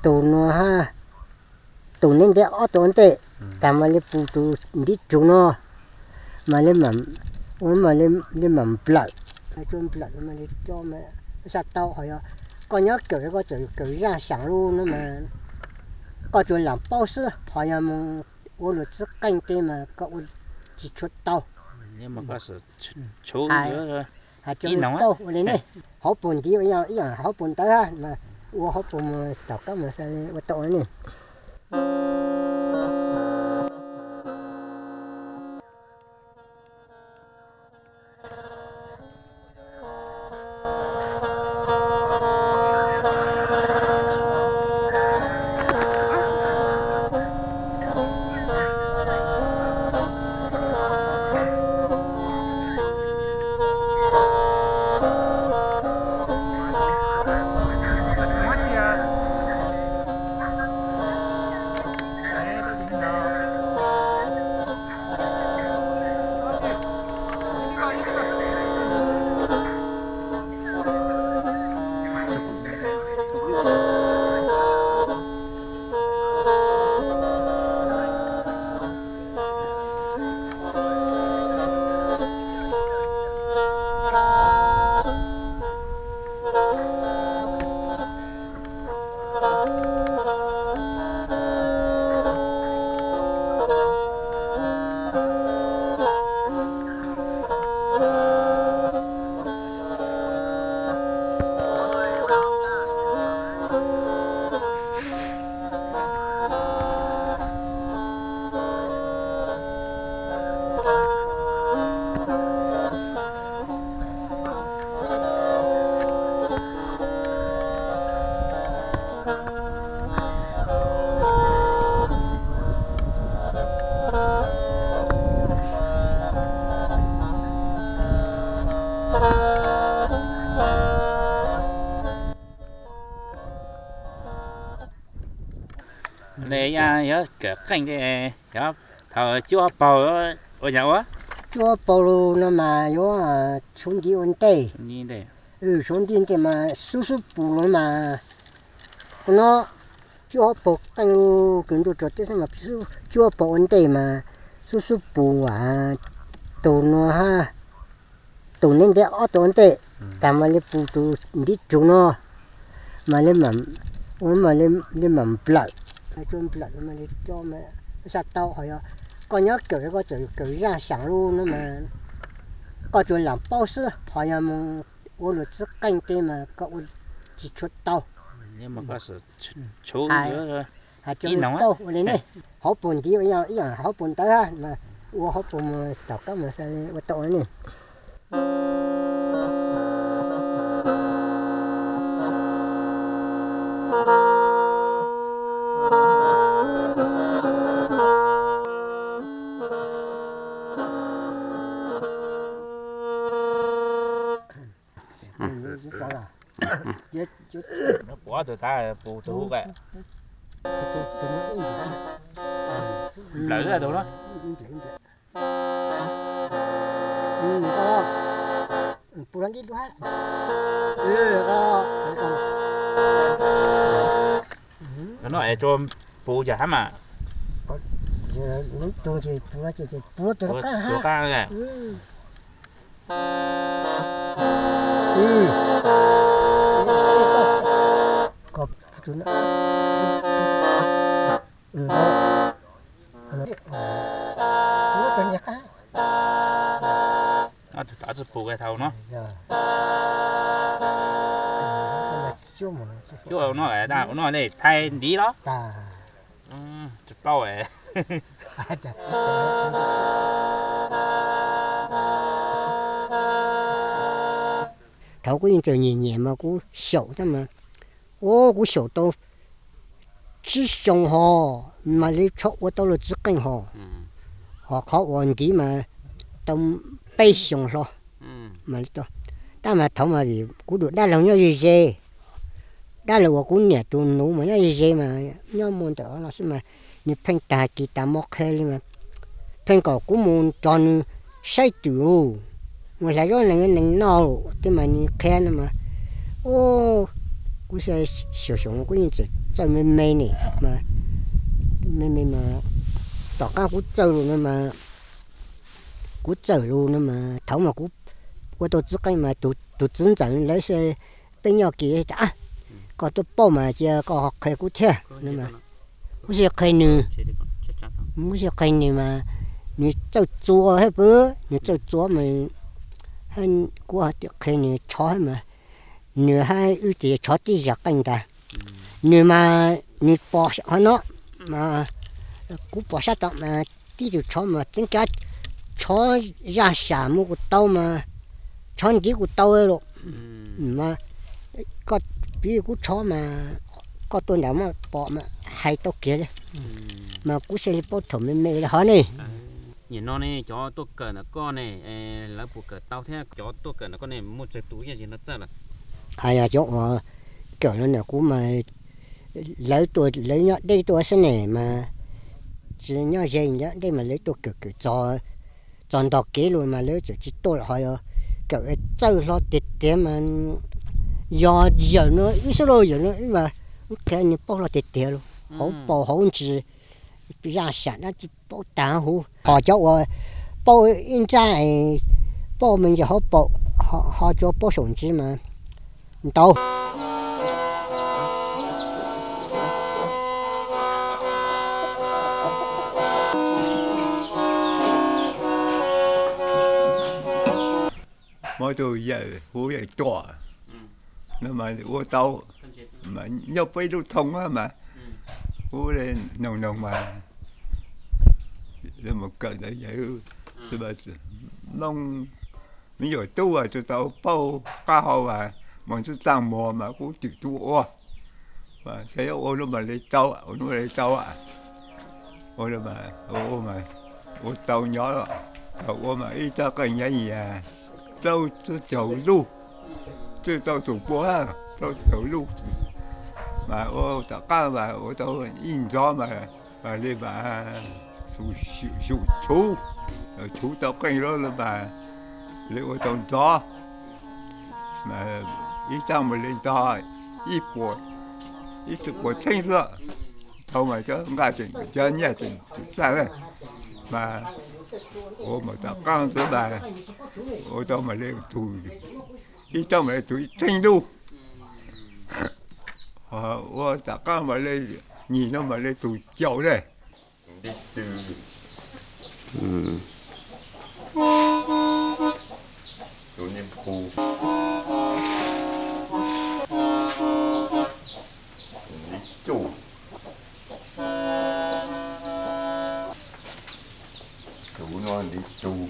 tus no hab, tus neb nteg ob tug ua ntej, tas mas li pus tus ntiv tsug no, mas li mam, ua mas li mam nplawm, cua nplawm mas li cua mas xya tau. Ho yog koj nyob kawm, koj txawm kawm zaj xyaam lug no mas koj tsuas lam paub xwb, ho yog mus ua luag txwv qeej tes mas koj ua tsis tshua tau. Hais cov lus tau ua li nej, hauv paus ntiv ib yaam hauv paus ntawv hab, mas ua hauv paus mus tom kab mus xwb ua tau ua li nej. Ne yog kawm qeej, yog thaum cuaj ob paug ua cas ua? Cuaj ob paug no mas yuav suav ntiv ua ntej. Suav ntiv ntej mas xub xub pus los mas, no cuaj ob paug qeej lug kws ntuj tsaus teb xwb mas cuaj ob paug ua ntej mas xub xub pus, tus no hab, tus neb nteg ob tug ua ntej, tas mas li pus tus ntiv tsug no, mas li mam, ua mas li mam nplawm, cua nplawm mas li cua mas xya tau. Ho yog koj nyob kawm, koj txawm kawm zaj xyaam lug no mas koj tsuas lam paub xwb, ho yog mus ua luag txwv qeej tes mas koj ua tsis tshua tau. Hais cov lus tau ua li nej, hauv paus ntiv ib yaam hauv paus ntawv hab, mas ua hauv paus mus tom kab mus xwb ua tau ua li nej. Puav tug tav pus tug ua nplawm tug no. No es tsuas pus yog hab mas. Tus qaab. Tsis pus thaum no. Cuaj no, no nej thaij ntiv los? Tsis paub. Thaum kuv yeej tseem nyiam nyiam mas kuv xyaum tab mas, ua kuv xyaum tau tsib xyoos hos mas li txhua ua tau luag txwv qeej hos, hos qhov uas ntiv mas tau peb xyoos hlo mas li tau. Tab mas thaum mas vim kuv tus dab laug nyob ze ze, dab laug uas kuv niam tus nus mas nyob ze ze mas nyob muaj ntawm no xwb mas nws pheej tag kis tas mo qhe li mas pheej kom kuv mus nrog nws saib twm, mus hlais zaub nees nees noj tej mas nws qhia no mas, ua Kuv xyoo xyoo kuv yeej txawj me me ne, me me mas tom qab kuv txawj lus no mas, kuv txawj lus no mas thaum mas kuv ua tau txiv qeej mas tus txiv ntxawm lawv, peb nyob kis tas, koj tuaj pauj mas cia koj ho qhia kuv thiab no. Kuv xav qhia nws, kuv xav qhia nws mas nws txawj txuas thiab pw, nws txawj txuas mas kuv ho tias qhia nws tshov mas nws hab wb tsis tshov tib zaj qeej ntag. Nws mas nws pom qhov no mas kuv pom sab tom mas tib tug tshov mas txeeb kab tshov zaj sam muab kuv tau mas tshov ntiv kuv tau lawm. Koj piv kuv tshov mas koj tuaj ntawm mas pom mas hais tau kiag li. Mas kuv xav li paub thaum me me li hov ne. Nim no ne cov tuaj kawm ntawm koj ne, lawv puas kawm tau thiab? Cov tuaj kawm ntawm koj ne muaj tsawg tus yog no txawj lawm? Yog cov uas kawm no ntawm kuv mas lawv tuaj, lawv nyob deb tuaj xwb ne mas, tsis nyob ze nyob deb mas lawv tuaj kawm kawm txog ntog kev lawm mas lawv txawm tsis tuaj lawm. Ho yog kawm txawj hlo tiag tiag mas yog yawm no wb xwb lauj, yawm no wb mas wb qhia nws paub hlo tiag tiag lauj, hauv paus hauv ntsis, zaj sam dab tsi paub tag huv. Ho cov uas paub ib nrab, paub me ntsis hauv paus, ho tsuas paub saum ntsis mas ntau. Muaj tus yawm hu yawm Tuam no mas ua tau, mas nyob peb lub thoob mas hu li noog noog mas mus kawm ntawd yawg Hmoob me nyuam tub as tsis tau pauj qab hau as, mas tub txaj muag mas kuv twm tub ua, mas ua no mas li tau, ua no mas li tau, ua no mas ua tau nyob, thaum ua mas ib tag qeej nyob yas plaub caug lub, twb tau tus pua plaub caug lub, mas ua tom qab mas ua tau ib nrov mas li mas xum chuv, chuv tau qeej lawm mas li ua tau nrov, mas ib tag mas li ntog ib puas, ib puas txheeb xwb. Thaum mas cov nqaj tseem, cov nyiaj tseem tsis txaj na, mas ua mas tom qab xwb mas ua tau mas li tus, ib tag mas li tus ib txheeb lub, ua tom qab mas li nyim no mas li tus caum na. Ntiv tw, tus niag phu, ntiv cuj, tus no ntiv tug.